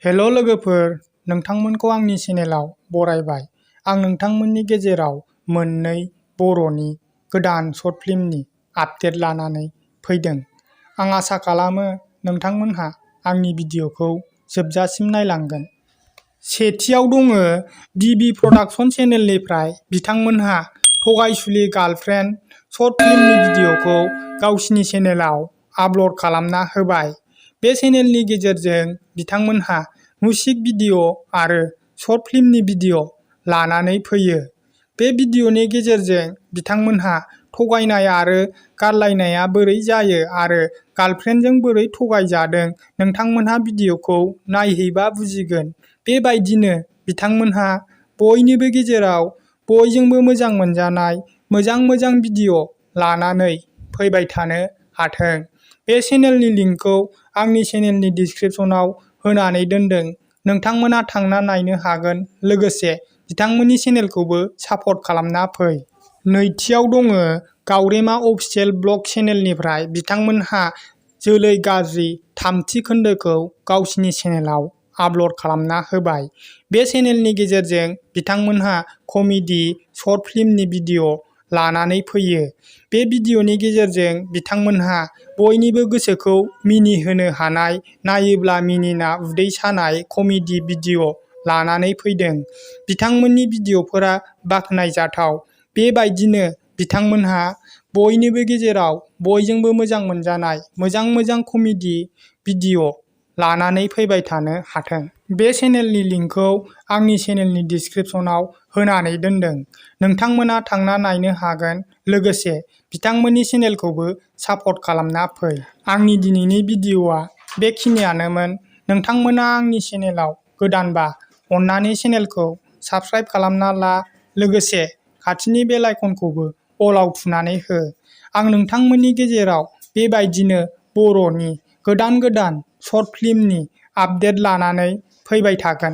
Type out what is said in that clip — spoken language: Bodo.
हेल' लोगोफोर, नोंथांमोनखौ आंनि चेनेलाव बरायबाय। आं नोंथांमोननि गेजेराव मोननै बर'नि गोदान सर्ट फिल्मनि आपडेट लानानै फैदों। आं आसा खालामो नोंथांमोनहा आंनि भिडिअ'खौ जोबजासिम नायलांगोन। सेथियाव दङ B.B.a प्रडाक्शन चेनेलनिफ्राय बिथांमोनहा टगाइसुलि गार्लफ्रेन्ड सर्ट फिल्मनि भिडिअ'खौ गावसिनि चेनेलाव आपल'ड खालामना होबाय। बे चेनेलनि गेजेरजों बिथांमोनहा मिउजिक भिडिअ' आरो सर्ट फिल्मनि भिडिअ' लानानै फैयो। बे भिडिअ'नि गेजेरजों बिथांमोनहा थगायनाय आरो गारलायनाया बोरै जायो आरो गार्लफ्रेन्डजों बोरै थगायजादों नोंथांमोनहा भिडिअ'खौ नायहैबा बुजिगोन। बेबायदिनो बिथांमोनहा बयनिबो गेजेराव बयजोंबो मोजां मोनजानाय मोजां भिडिअ' लानानै फैबाय थानो हाथों। बे चेनेलनि लिंकखौ आंनि चेनेलनि डिसक्रिपसनाव होनानै दोनदों। नोंथांमोना थांना नायनो हागोन, लोगोसे बिथांमोननि चेनेलखौबो सापर्ट खालामना फै। नैथियाव दङ गावरेमा अफिसियेल ब्लग चेनेलनिफ्राय बिथांमोनहा जोलै गाज्रि थामथि खोन्दोखौ गावसिनि चेनेलाव आपल'ड खालामना होबाय। बे चेनेलनि गेजेरजों बिथांमोनहा कमेडि सर्ट फिल्मनि भिडिअ' लानानै फैयो। बे भिडिअ'नि गेजेरजों बिथांमोनहा बयनिबो गोसोखौ मिनिहोनो हानाय, नायोब्ला मिनिना उदै सानाय कमेडि भिडिअ' लानानै फैदों। बिथांमोननि भिडिअ'फोरा बाख्नायजाथाव। बेबायदिनो बिथांमोनहा बयनिबो गेजेराव बयजोंबो मोजां मोनजानाय मोजां कमेडि भिडिअ' लानानै फैबाय थानो हाथों। बे चेनेलनि लिंकखौ आंनि चेनेलनि डिसक्रिपसनाव होनानै दोनदों। नोंथांमोना थांना नायनो हागोन, लोगोसे बिथांमोननि चेनेलखौबो सापर्ट खालामना फै। आंनि दिनैनि भिडिअ'आ बेखिनियानोमोन। नोंथांमोना आंनि चेनेलाव गोदानबा अन्नानै चेनेलखौ साबस्क्राइब खालामना ला, लोगोसे खाथिनि बेल आइकनखौबो अलाव थुनानै हो। आं नोंथांमोननि गेजेराव बेबायदिनो बर'नि गोदान सर्ट फिल्मनि आपडेट लानानै फैबाय थागोन।